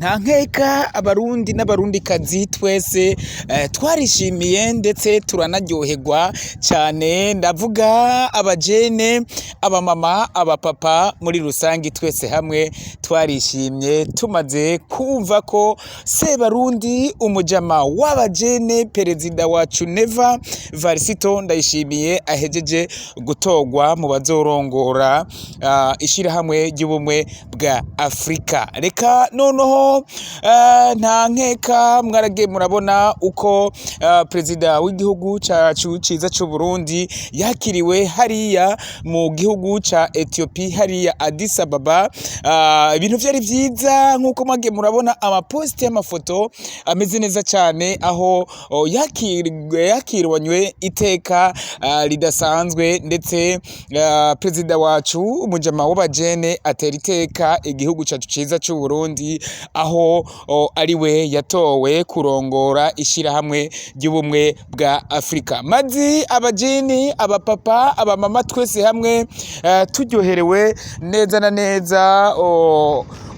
Nta nkeka, Abarundi n'Abarundikazi twese twarishimiye ndetse turanaryoherwa cyane. Ndavuga abajene, abamama, abapapa, muri rusange twese hamwe twarishimye tumaze kumva ko Sebarundi, umujama w'abajene, perezida wacu Neva Varisito Ndayishimiye ahejeje gutorwa mu bazorongora ishirahamwe ry'Ubumwe bwa Afrika. Reka noneho nta nkeka mwaragiye murabona uko perezida w'igihugu cacu ciza c'u Burundi yakiriwe hariya mu gihugu ca Ethiopia, hariya Addis Ababa. Ibintu vyari vyiza nkuko mwagiye murabona amaposti y'amafoto ameze neza cyane, aho yakirwanywe iteka ridasanzwe, ndetse perezida wacu, umujama w'abajene, atera iteka igihugu cacu ciza c'u Burundi, aho ariwe yatowe kurongora ishirahamwe ry'Ubumwe bwa Afrika. Maze abajeni, abapapa, abamama, twese hamwe turyoherewe neza na neza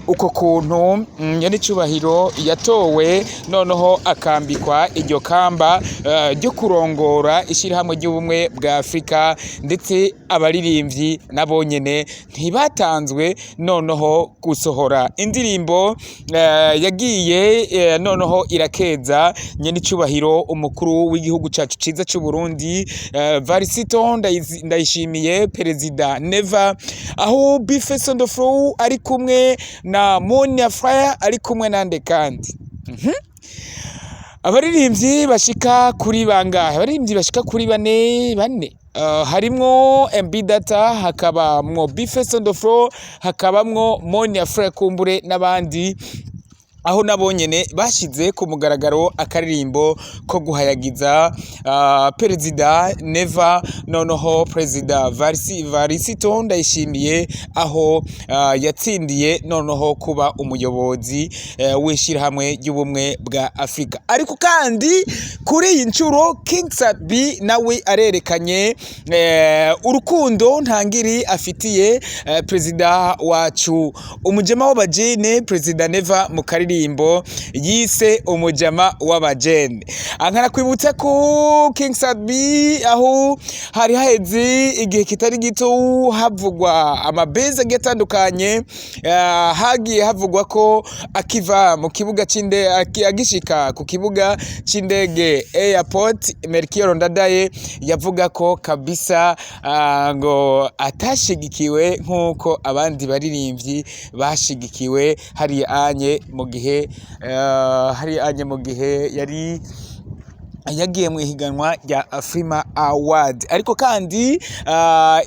uko kuntu nyenicubahiro yatowe, noneho akambikwa iryo kamba ryo kurongora ishirahamwe ry'Ubumwe bwa Afrika. Ndetse abaririmbyi nabo nyene ntibatanzwe noneho gusohora indirimbo yagiye noneho irakeza nyenicubahiro umukuru w'igihugu cacu ciza c'u Burundi, Varisito Ndayishimiye, perezida Neva, aho B-Face on the floor ari kumwe na Monia Fleur, ari kumwe nande kandi abaririmbyi bashika kuri bangahe? Abaririmbyi bashika kuri bane. Harimwo MB Data, hakabamwo B-Face on the floor, hakabamwo Monia Fleur, kumbure n'abandi, aho nabo nyene bashize ku mugaragaro akaririmbo ko guhayagiza perezida Neva, noneho perezida Varisito Ndayishimiye, aho yatsindiye noneho kuba umuyobozi w'ishirahamwe ry'Ubumwe bwa Afrika. Ariko kandi kuri iyi ncuro King Sat-B nawe arerekanye urukundo ntangiri afitiye perezida wacu, umujama w'abajene, perezida Neva, mu karirimbo yise "Umujama w'Abajene". Ankara ko King Sat-B, aho hari haheze igihe kitari gito havugwa amabeza agiye atandukanye, hagiye havugwa ko akiva mu kibuga c'inde agishika ku kibuga c'indege airport, Melchior Ndadaye yavuga ko kabisa ngo atashigikiwe nk'uko abandi baririmbyi bashigikiwe hariya anye mu gihe hariya anye mu gihe yari yagiye mu ihiganwa rya Afrima Award. Ariko kandi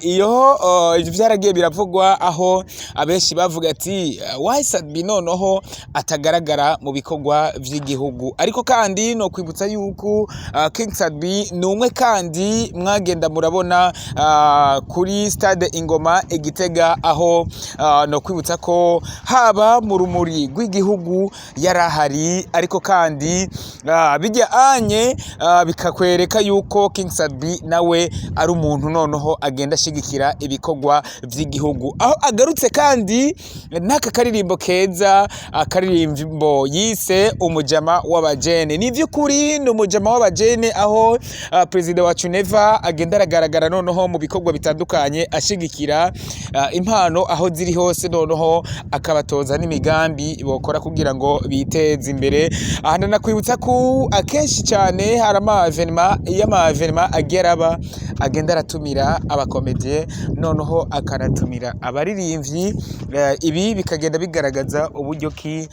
iyo ivyo vyaragiye biravugwa, aho abenshi bavuga ati why Sat-B noneho atagaragara mu bikorwa vy'igihugu. Ariko kandi no kwibutsa yuko King Sat-B ni umwe kandi mwagenda murabona kuri stade Ingoma Igitega, aho no kwibutsa ko haba mu rumuri rw'igihugu yarahari. Ariko kandi bijya anye bikakwereka yuko King Sat-B nawe ari umuntu noneho agenda ashigikira ibikorwa vy'igihugu, aho agarutse kandi n'aka karirimbo keza, akaririmbo yise "Umujama w'Abajene". Ni vy'ukuri ni umujama w'abajene, aho perezida wacu Neva agenda aragaragara noneho mu bikorwa bitandukanye, ashigikira impano aho ziri hose, noneho akabatoza n'imigambi bokora kugira ngo biteze imbere. Aha ndanakwibutsa ko akenshi cyane hari ama événements, iyo ama événements agiye araba, agenda aratumira abakomediye, noneho akanatumira abaririmbyi. Ibi bikagenda bigaragaza uburyo ki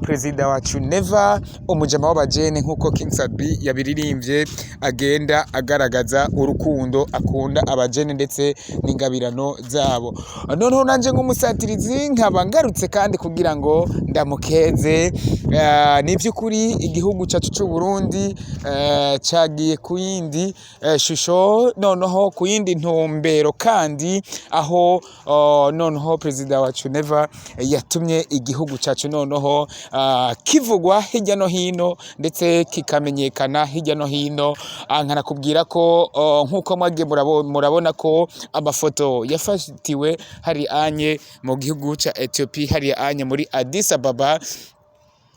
perezida wacu Neva, umujama w'abajene, nk'uko King Sat-B yabiririmbye, agenda agaragaza urukundo akunda abajene ndetse n'ingabirano zabo. Noneho nanje nk'umusatirizi nkaba ngarutse kandi kugira ngo ndamukeze. Ni vy'ukuri igihugu cacu c'u Burundi cagiye ku yindi shusho, noneho ku yindi ntumbero kandi, aho noneho perezida wacu Neva yatumye igihugu cacu noneho kivugwa hirya no hino, ndetse kikamenyekana hirya no hino. Nkanakubwira ko nk'uko mwagiye murabona ko amafoto yafatiwe hari anye mu gihugu ca Ethiopia, hari anye muri Addis Ababa.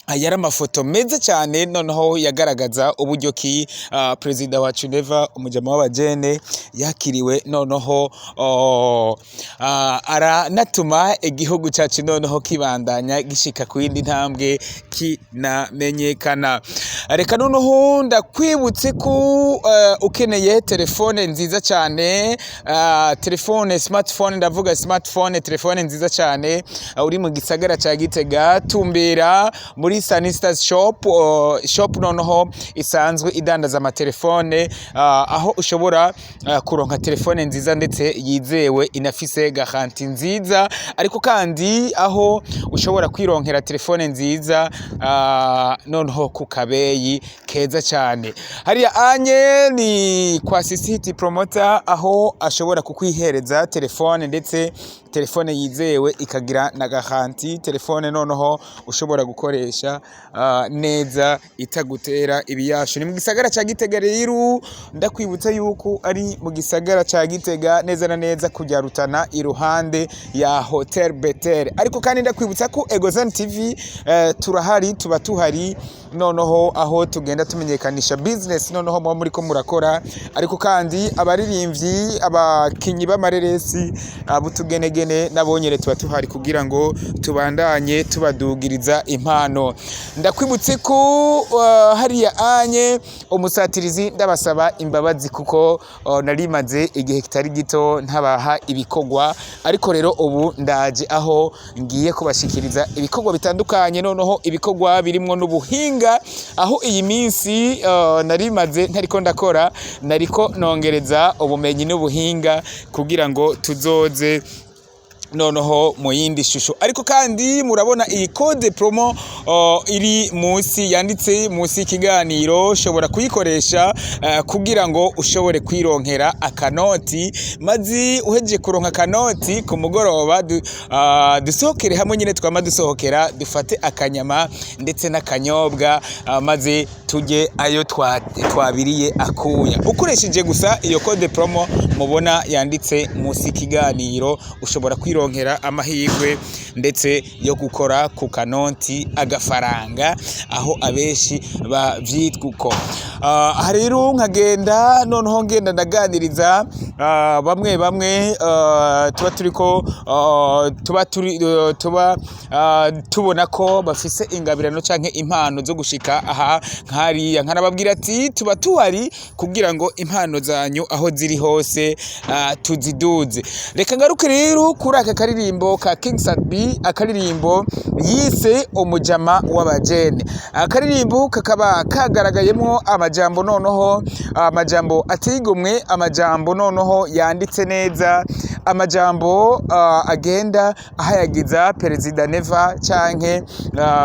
Yari amafoto meza cyane, noneho yagaragaza uburyo ki perezida wacu Neva, umujama w'abajene, yakiriwe, noneho aranatuma igihugu cyacu noneho kibandanya gishika ku yindi ntambwe, kinamenyekana. Reka noneho ndakwibutse ko ukeneye telefone nziza cyane, telefone smartphone, ndavuga smartphone, telefone nziza cyane, uri mu gisagara cya Gitega, tumbera muri Sanistas Shop, shop noneho isanzwe idandaza amatelefone, aho ushobora kuronka telefone nziza ndetse yizewe, inafise garantie nziza, ariko kandi aho ushobora kwironkera telefone nziza noneho ku kabeyi keza cyane. Hariya anye ni kwa Sisiti Promoter, aho ashobora kukwihereza telefone, ndetse telefone yizewe, ikagira na garantie, telefone noneho ushobora gukoresha neza itagutera ibiyasho. Ni mu gisagara ca Gitega. Rero ndakwibutsa yuko ari mu gisagara ca Gitega, neza na neza kujya Rutana, iruhande ya Hotel Betel. Ariko kandi ndakwibutsa ko Egozen TV turahari, tuba tuhari, noneho aho tugenda tumenyekanisha business noneho muba muriko murakora, ariko kandi abaririmbyi, abakinyi b'amareresi, abutugenegene nabonyene tuba tuhari kugira ngo tubandanye tubadugiriza impano. Ndakwibutse ko hariya anye umusatirizi, ndabasaba imbabazi kuko narimaze igihe kitari gito ntabaha ibikorwa, ariko rero ubu ndaje aho ngiye kubashikiriza ibikorwa bitandukanye, noneho ibikorwa birimwo n'ubuhinga, aho iyi minsi narimaze ntariko ndakora, nariko nongereza ubumenyi n'ubuhinga kugira ngo tuzoze noneho mu yindi shusho. Ariko kandi murabona iyi code promo iri munsi, yanditse munsi y'ikiganiro, ushobora kuyikoresha kugira ngo ushobore kwironkera akanoti, maze uhejeje kuronka akanoti ku mugoroba dusohokere hamwe nyine twama dusohokera, dufate akanyama ndetse n'akanyobwa, maze tujye ayo twabiriye akuya. Ukoresheje gusa iyo code promo mubona yanditse munsi y'ikiganiro, ushobora kwironkera amahirwe ndetse yo gukora ku kanoti, agafaranga, aho abenshi bavyitwa uko. Aha rero nkagenda noneho ngenda ndaganiriza bamwe bamwe tuba turiko tuba turi tuba tubona ko bafise ingabirano canke impano zo gushika aha nkariya, nkanababwira ati tuba tuhari kugira ngo impano zanyu aho ziri hose tuziduze. Reka ngaruke rero kuri aka karirimbo ka King Sat B, akaririmbo yise Umujama w'Abajene. Akaririmbo kakaba kagaragayemwo amajambo, noneho amajambo atigomwe, amajambo noneho yanditse neza, amajambo agenda ahayagiza Perezida Neva canke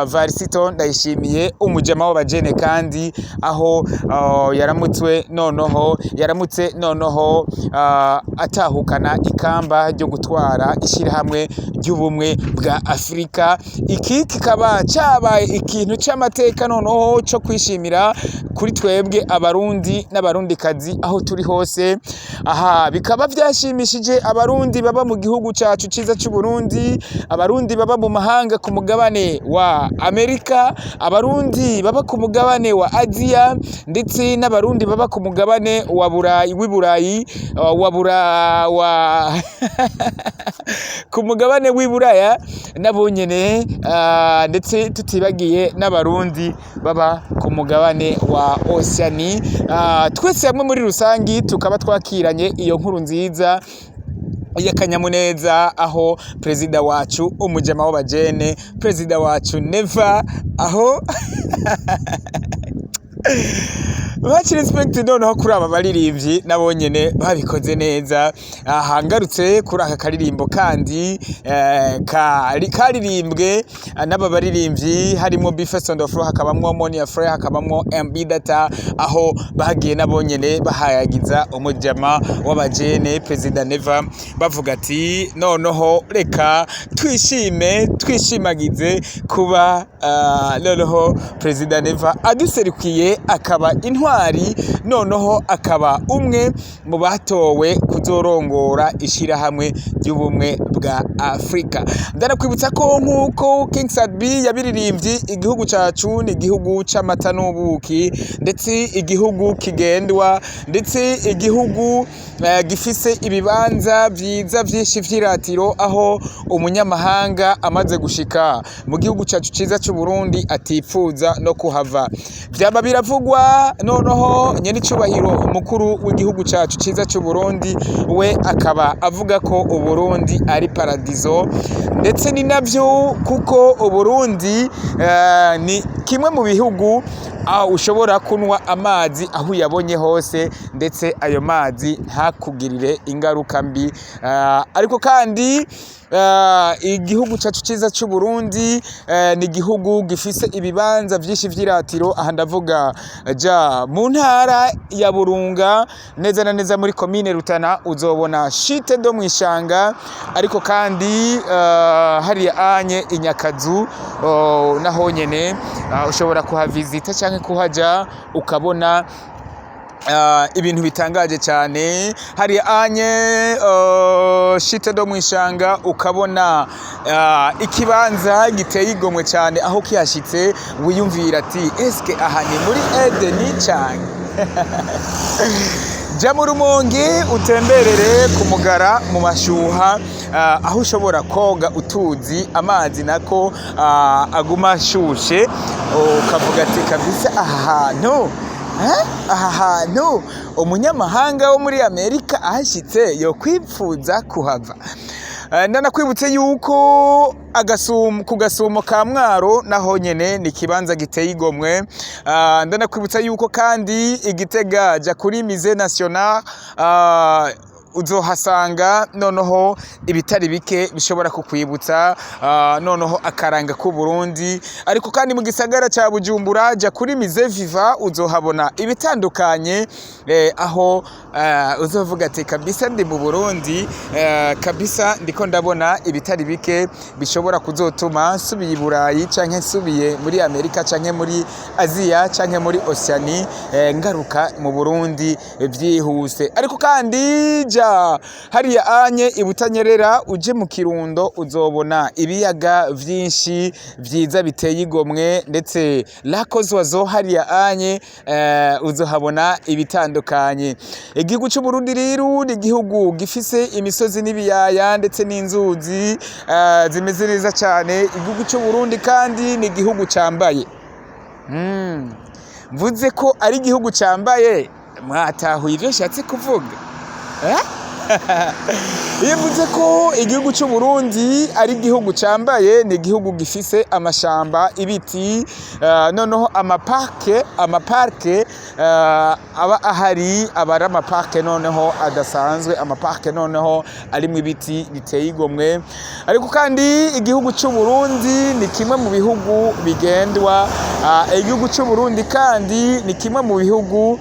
Varisito Ndayishimiye, umujama w'abajene, kandi aho yaramutswe, noneho yaramutse noneho atahukana ikamba ryo gutwara ishirahamwe ry'ubumwe bwa Afurika. Iki kikaba cabaye ikintu c'amateka noneho co kwishimira kuri twebwe Abarundi n'Abarundikazi aho turi hose. Aha bikaba vyashimishije Abarundi baba mu gihugu cacu ciza c'u Burundi, Abarundi baba mu mahanga ku mugabane wa Amerika, Abarundi baba ku mugabane wa Aziya, ndetse n'Abarundi baba ku mugabane wa Burayi, w'i Burayi, wa Bura wa ku mugabane w'i Buraya nabo nyene, ndetse tutibagiye n'Abarundi baba ku mugabane wa Oceania. Twese hamwe muri rusangi tukaba twakiranye iyo nkuru nziza y'akanyamuneza, aho perezida wacu, umujama w'abajene, perezida wacu Neva, aho baci respect noneho kuri aba baririmbyi nabo nyene babikoze neza. Aha ngarutse kuri aka karirimbo kandi karirimbwe n'aba baririmbyi, harimo Bface on the Floor, hakabamwo Monia Frey, hakabamwo MB Data, aho bagiye nabo nyene bahayagiza umujama w'abajene, Perezida Neva, bavuga ati noneho reka twishime, twishimagize kuba noneho Perezida Neva aduserukiye, akaba intwari, noneho akaba umwe mu batowe. kuzorongora ishirahamwe ry'ubumwe bwa Afrika. Ndanakwibutsa ko nk'uko King Sadbi yabiririmbye, igihugu cacu ni igihugu c'amata n'ubuki, ndetse igihugu kigendwa, ndetse igihugu gifise ibibanza vyiza vyinshi vy'iratiro, aho umunyamahanga amaze gushika mu gihugu cacu ciza c'u Burundi atipfuza no kuhava. Vyaba biravugwa, noneho nyenicubahiro umukuru w'igihugu cacu ciza c'u Burundi we akaba avuga ko Uburundi ari paradizo, ndetse ni navyo, kuko Uburundi ni kimwe mu bihugu aho ushobora kunywa amazi aho uyabonye hose, ndetse ayo mazi ntakugirire ingaruka mbi. Ariko kandi igihugu cacu ciza c'u Burundi ni igihugu gifise ibibanza vyinshi vy'iratiro. Aha ndavuga ja mu ntara ya Burunga, neza na neza muri komine Rutana, uzobona Chutes de Mwishanga. Ariko kandi hariya anye inyakazu naho nyene ushobora kuhavisita canke kuhaja, ukabona ibintu bitangaje cyane. Hari anye Chutes de Mwishanga, ukabona ikibanza giteye igomwe cyane, aho kihashitse wiyumvira ati: "Eske aha ni muri Edeni?" Cyane ja mu Rumonge, utemberere ku Mugara mu mashyuha, aho ushobora koga utuzi, amazi nako aguma ashushe, ukavuga ati: "Kabisa aha hantu, eh? Aha hantu umunyamahanga wo muri Amerika ahashyitse yokwipfuza kuhava." Ndanakwibutse yuko ku gasumo ka Mwaro naho nyene ni ikibanza giteye igomwe. Ndanakwibutsa yuko kandi Igitega, ja kuri Musée National, uzohasanga noneho ibitari bike bishobora kukwibutsa noneho akaranga k'u Burundi. Ariko kandi mu gisagara ca Bujumbura, ja kuri Musée Vivant, uzohabona ibitandukanye, aho uzovuga ati: "Kabisa ndi mu Burundi, kabisa ndiko ndabona ibitari bike bishobora kuzotuma nsubiye i Burayi canke nsubiye muri Amerika canke muri Aziya canke muri Oceanie, ngaruka mu Burundi vyihuse." Ariko kandi ja hariya anye ibutanyerera, uje mu Kirundo, uzobona ibiyaga vyinshi vyiza biteye igomwe, ndetse Lac aux Oiseaux hariya anye uzohabona ibitandukanye. Igihugu c'u Burundi rero ni igihugu gifise imisozi n'ibiyaya ndetse n'inzuzi zimeze neza cyane. Igihugu c'u Burundi kandi ni igihugu cambaye. Mvuze ko ari igihugu cambaye, mwatahuye ivyo nshatse kuvuga, eh? Iyo mvuze ko igihugu cy'u Burundi ari igihugu cambaye, ni igihugu gifise amashamba, ibiti, noneho amaparke aba ahari, aba ari amaparke noneho adasanzwe, amaparke noneho arimwo ibiti biteye igomwe. Ariko kandi igihugu cy'u Burundi ni kimwe mu bihugu bigendwa. Igihugu cy'u Burundi kandi ni kimwe mu bihugu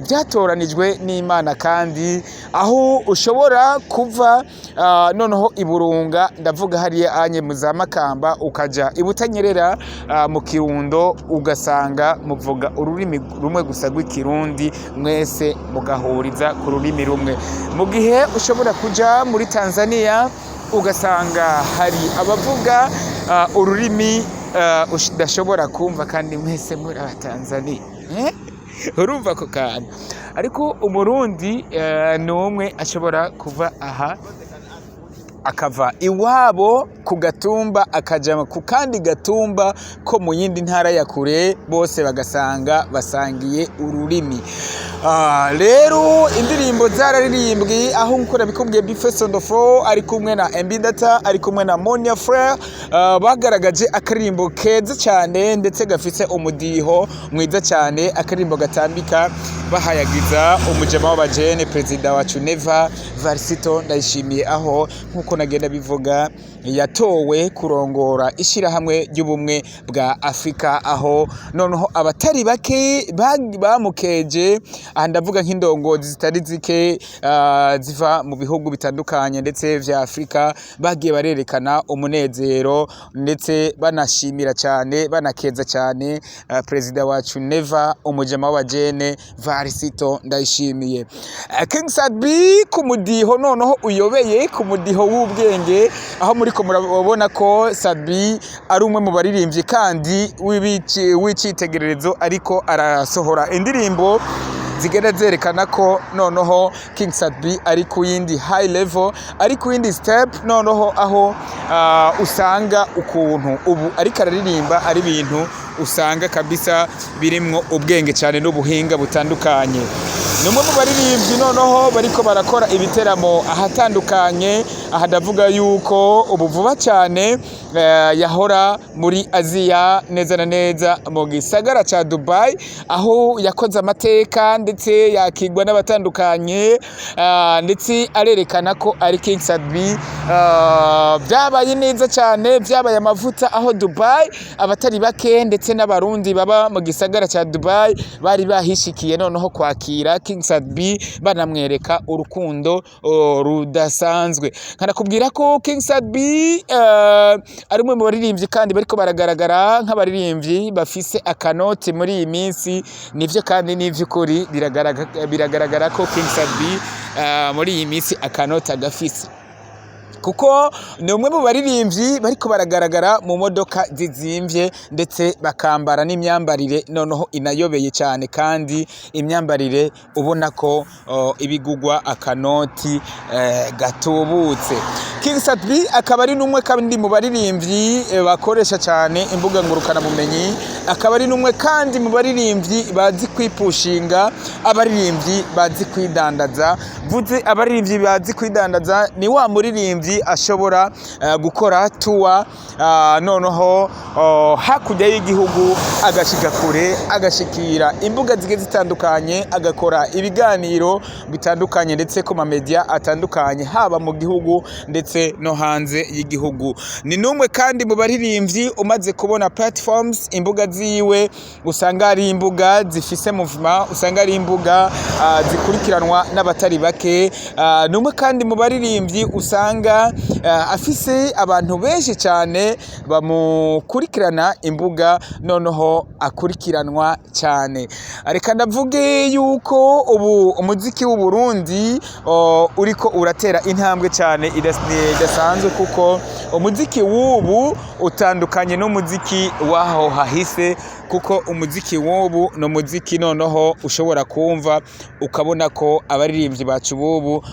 byatoranijwe n'Imana, kandi aho ushobora kuva noneho iburunga, ndavuga hariya anye mu za Makamba, ukaja ibutanyerera mu Kirundo, ugasanga muvuga ururimi rumwe gusa rw'Ikirundi, mwese mugahuriza ku rurimi rumwe, mu gihe ushobora kuja muri Tanzania ugasanga hari abavuga ururimi udashobora kumva, kandi mwese muri Abatanzania, eh? Urumva ako kantu? Ariko Umurundi ni umwe ashobora kuva aha, akava iwabo ku gatumba, akaja ku kandi gatumba ko mu yindi ntara ya kure, bose bagasanga basangiye ururimi. Rero indirimbo zararirimbwe, aho nkuko nabikubwiye, B-Face on the floor ari kumwe na MB Data, ari kumwe na Monia Frere, bagaragaje akaririmbo keza cyane ndetse gafise umudiho mwiza cyane, akaririmbo gatambika bahayagiza umujama w'abajene, perezida wacu Neva Varisito Ndayishimiye, aho nkuko nagenda bivuga yatowe kurongora ishirahamwe ry'ubumwe bwa Afrika, aho noneho abatari bake bamukeje. Aha ndavuga nk'indongozi zitari zike ziva mu bihugu bitandukanye ndetse vya Afrika, bagiye barerekana umunezero ndetse banashimira cyane, banakeza cyane perezida wacu Neva, umujama w'abajene Varisito Ndayishimiye. Varisito Ndayishimiye. King Sat-B ku mudiho noneho uyobeye, ku mudiho w'ubwenge, aho muriko murabona ko Sat-B ari umwe mu baririmbyi kandi w'icitegererezo, ariko arasohora indirimbo zigenda zerekana ko noneho King Sat-B ari ku yindi high level, ari ku yindi step, noneho aho usanga ukuntu ubu ariko araririmba ari ibintu usanga kabisa birimwo ubwenge cyane n'ubuhinga butandukanye. Ni umwe mu baririmbyi noneho bariko barakora ibiteramo ahatandukanye. Aha ndavuga yuko ubu vuba cyane yahora muri Aziya, neza na neza mu gisagara ca Dubai, aho yakoze amateka ndetse yakigwa n'abatandukanye, ndetse arerekana ko ari King Sat-B. Byabaye neza cyane, byabaye amavuta, aho Dubai abatari bake ndetse n'Abarundi baba mu gisagara ca Dubai bari bahishikiye noneho kwakira King Sat-B, banamwereka urukundo rudasanzwe. Nkanakubwira ko King Sat-B ari umwe mu baririmbyi kandi bariko baragaragara nk'abaririmbyi bafise akanoti muri iyi minsi. Nivyo kandi n'ivy'ukuri, biragaragara ko King Sat-B muri iyi minsi akanoti agafise, kuko ni umwe mu baririmbyi bariko baragaragara mu modoka zizimvye, ndetse bakambara n'imyambarire noneho inayobeye cyane, kandi imyambarire ubona ko ibigugwa akanoti gatubutse. King Sat-B akaba ari n'umwe kandi mu baririmbyi bakoresha cyane imbuga ngurukanabumenyi, akaba ari n'umwe kandi mu baririmbyi bazi kwipushinga, abaririmbyi bazi kwidandaza. Vuze abaririmbyi bazi kwidandaza, ni wa muririmbyi ashobora gukora tour noneho hakurya y'igihugu, agashika kure, agashikira imbuga zigiye zitandukanye, agakora ibiganiro bitandukanye ndetse ku mamedia atandukanye, haba mu gihugu ndetse no hanze y'igihugu. Ni n'umwe kandi mu baririmbyi umaze kubona platforms, imbuga ziwe usanga ari imbuga zifise movement, usanga ari imbuga zikurikiranwa n'abatari bake. Ni umwe kandi mu baririmbyi usanga afise abantu benshi cyane bamukurikirana, imbuga noneho akurikiranwa cyane. Reka ndavuge yuko ubu umuziki w'u Burundi uriko uratera intambwe cyane idasanzwe, kuko umuziki w'ubu utandukanye n'umuziki w'aho hahise, kuko umuziki w'ubu ni umuziki noneho ushobora kumva ukabona ko abaririmbyi bacu b'ubu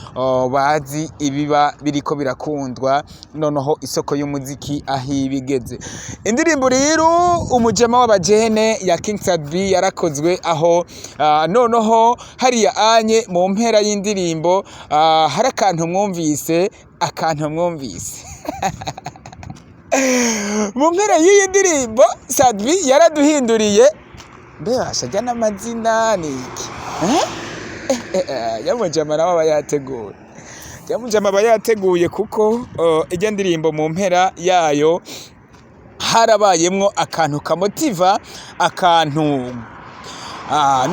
bazi ibiba biriko birakundwa, noneho isoko y'umuziki aho iba igeze. Indirimbo rero "Umujama w'abajene" ya King Sat-B yarakozwe, aho noneho hariya anye mu mpera y'indirimbo hari akantu mwumvise, akantu mwumvise mu mpera y'iyi ndirimbo. Sat-B yaraduhinduriye, mbebasha ajya n'amazina ni iki? Eh? Yamujama nawe aba yateguye, yamujama aba yateguye, kuko ijya ndirimbo mu mpera yayo harabayemwo akantu kamotiva, akantu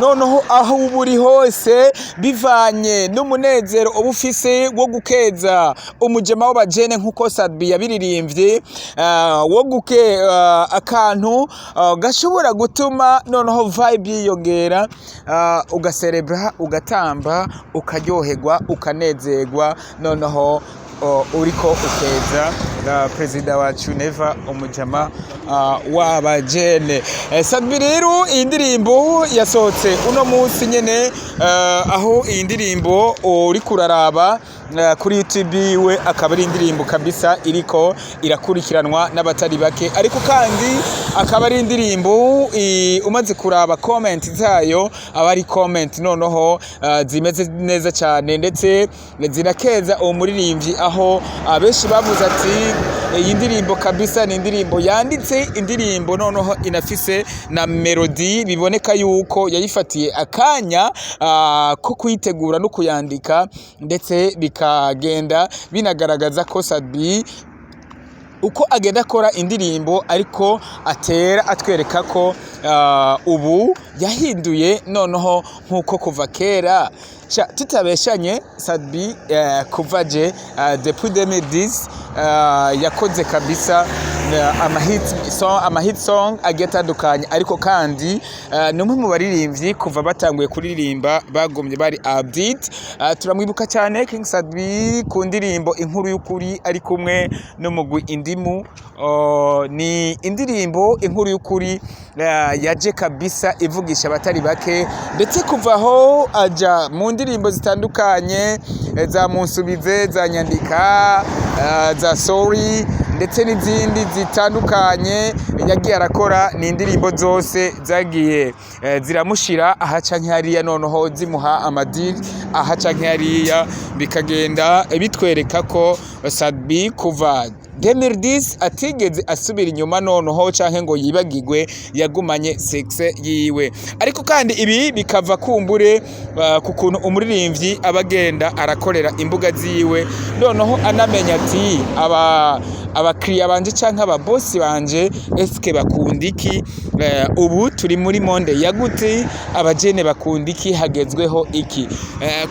noneho aho uba uri hose, bivanye n'umunezero uba ufise wo gukeza umujama w'abajene nk'uko Sat-B yabiririmbye, wo guke akantu gashobora gutuma noneho vibe yiyongera, ugaserebra, ugatamba, ukaryoherwa, ukanezerwa, noneho uriko ukeza perezida wacu Neva, umujama w'abajene. Sat-B rero iyi ndirimbo yasohotse uno munsi nyene, aho iyi ndirimbo uriko uraraba kuri YouTube we akaba ari indirimbo kabisa iriko irakurikiranwa n'abatari bake, ariko kandi akaba ari indirimbo umaze kuraba comment zayo, aba ari comment noneho zimeze neza cyane, ndetse zinakeza uwo muririmbyi, aho abenshi bavuze ati iyi ndirimbo kabisa ni indirimbo yanditse, indirimbo noneho inafise na melody, biboneka yuko yayifatiye akanya ko kuyitegura no kuyandika, ndetse bikagenda binagaragaza ko Sat-B uko agenda akora indirimbo ariko atera atwereka ko ubu yahinduye noneho nk'uko kuva kera. Sha, tutabeshanye, Sat-B kuva je depuis 2010 yakoze kabisa. ama hit song agiye atandukanye. Ariko kandi ni umwe mu baririmbyi kuva batanguye kuririmba bagumye bari update. Turamwibuka cyane King Sat-B ku ndirimbo "Inkuru y'Ukuri" ari kumwe n'umugwi Indimu. Ni indirimbo "Inkuru y'Ukuri" yaje kabisa ivugisha abatari bake, ndetse kuva aho aja mu ndirimbo zitandukanye, za "Munsubize", za "Nyandika", za "Sorry", ndetse n'izindi zitandukanye yagiye arakora. Ni indirimbo zose zagiye ziramushira aha canke hariya, noneho zimuha amadiri aha canke hariya, bikagenda bitwereka ko Sat-B kuva 2010 atigeze asubira inyuma noneho canke ngo yibagirwe, yagumanye succès yiwe. Ariko kandi ibi bikava kumbure ku kuntu umuririmbyi aba agenda arakorera imbuga ziwe, noneho anamenya ati aba abakiriya banje canke ababosi banje eske bakunda iki? Ubu turi muri monde ya gute? Abajene bakunda iki? Hagezweho iki?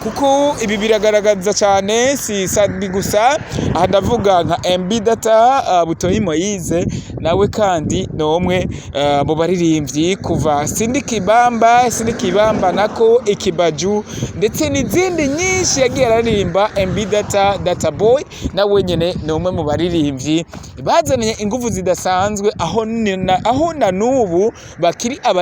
Kuko ibi biragaragaza cyane, si Sat-B gusa, aha ndavuga nka MB Data, Butoyi Moise, nawe kandi ni umwe mu baririmbyi kuva "Sindi Kibamba", "Sindi Kibamba", nako "Ikibaju", ndetse n'izindi nyinshi yagiye araririmba. MB Data, Data Boy, nawe nyene ni umwe mu baririmbyi bazaniye ingufu zidasanzwe, aho na n'ubu bakiri abari.